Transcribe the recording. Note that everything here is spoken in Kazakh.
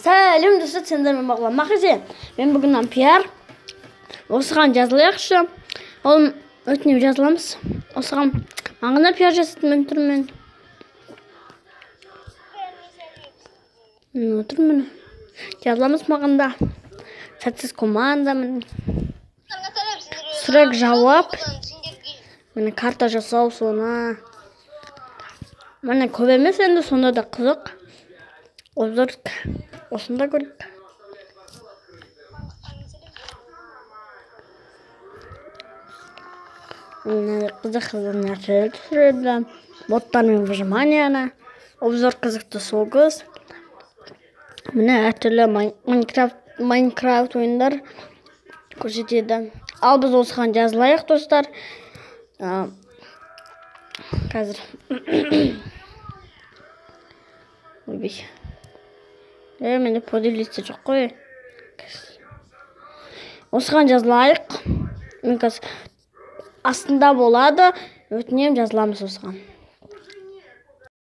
Сәлем, достар, сендермен Бағлан Махизе. Мен бүгін Ампиар. Осыған жазылайықшы. Ол өтініп жазыламыз. Осыған маған да пиар жасайтын тұрмын. Мен отырмын. Жазыламыз маған да. Сәтсіз команда міне. Сұрақ жауап. Міне, карта жасау соны. Міне, көп емес енді, сонда да қызық. Обзор осында көрейік. Міне, қызық қызық нәрселер түсіреді. Боттар мен выжиманияны. Обзор қызықты соғыс. Міне, әртүрлі Майнкрафт ойындар көрсетеді. Ал біз осыған жазылайық, достар. Қазір. Ойбай. Менде поделиться жоқ қой. Осыған жазылайық. Мен қазір астында болады. Өтінемін, жазыламыз осыған.